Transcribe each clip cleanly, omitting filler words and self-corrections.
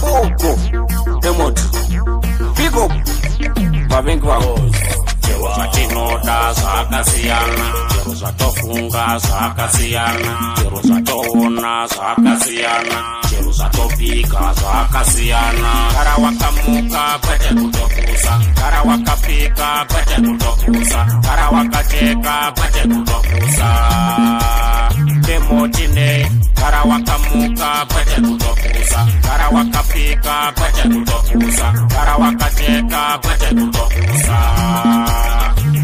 Oko Demoti Big up Vavengi vangu. Chero zvatinoda zvakasiyana, chero zvatofunga zvakasiyana, chero zvatoona zvakasiyana, chero zvatopika zvakasiyana. Gara wakamuka kwete kutopusa, gara wakapika kwete kutopusa, gara wakacheka kwete kutopusa. Demotine gara wakamuka kwete kutopusa, gara wakapika kwete kutopusa, gara wakacheka kwete kutopusa.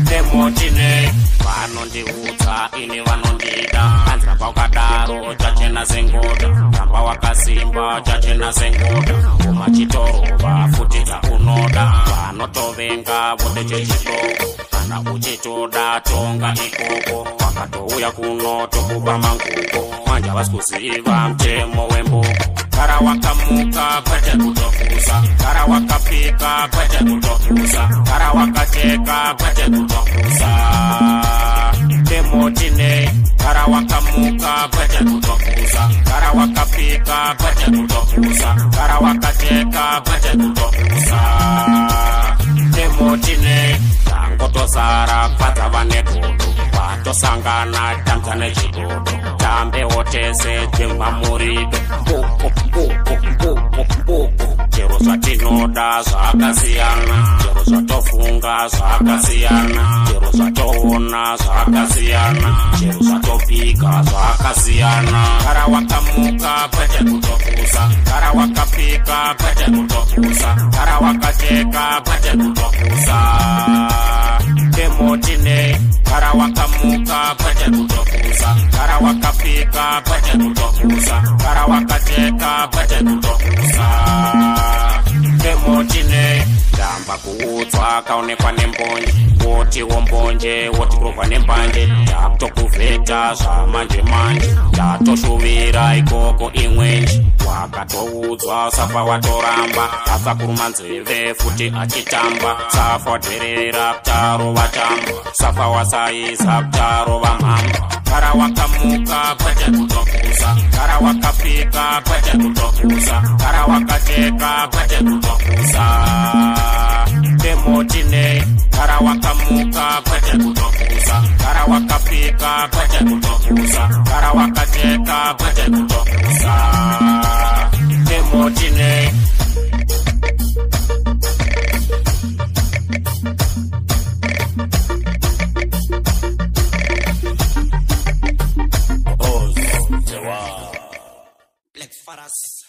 Demotine vanondiudza ini vanondida, hanzi ramba wakadaro chachena sengoda, ramba wakasimba chachena sengoda, ngoma chitorova futi dzaunoda, vanotovenga vode chechidoko, kana uchitoda tonga ikoko, wakatouya kuno tokuba manguko, manje havasi kuziva mutemo wemboko. Gara wakamuka kwete kutopusa, gara wakapika kwete kutopusa, gara wakacheka kwete kutopusa. Demotine gara wakamuka kwete kutopusa, gara wakapika kwete kutopusa, gara wakacheka kwete kutopusa. Demotine tangotosara kwadza vane godo, vatosangana tamza nechidodo, tambewo tese jemwa murido. Mboko mboko mboko mboko, chero zvatinoda zvakasiyana, chero zvatofunga zvakasiyana, chero zvatoona zvakasiyana, chero zvatopika zvakasiyana. Gara wakamuka kwete kutopusa, gara wakapika kwete kutopusa, gara wakacheka kwete kutopusa. Demotine gara wakamuka kwete kutopusa, gara wakapika kwete kutopusa, gara wakacheka kwete kutopusa. Demotine ndamba kuudzwa kaonekwa nembonje, woti wombonje woti kurohwa nembanje, ndakutokuvheta zvamanje manje, ndatoshuvira ikoko imwenje, wakatoudzwa safa watoramba, afa kuruma nzeve futi achitamba, safa wadherera kutarova tamba, safa wasaiza kutarova mhamba. Gara wakamuka kwete kutopusa, gara wakapika kwete kutopusa, gara wakacheka kwete kutopusa. Demotine gara wakamuka kwete kutopusa, gara wakapika kwete kutopusa, gara wakacheka kwete kutopusa. Demotine Black Faras.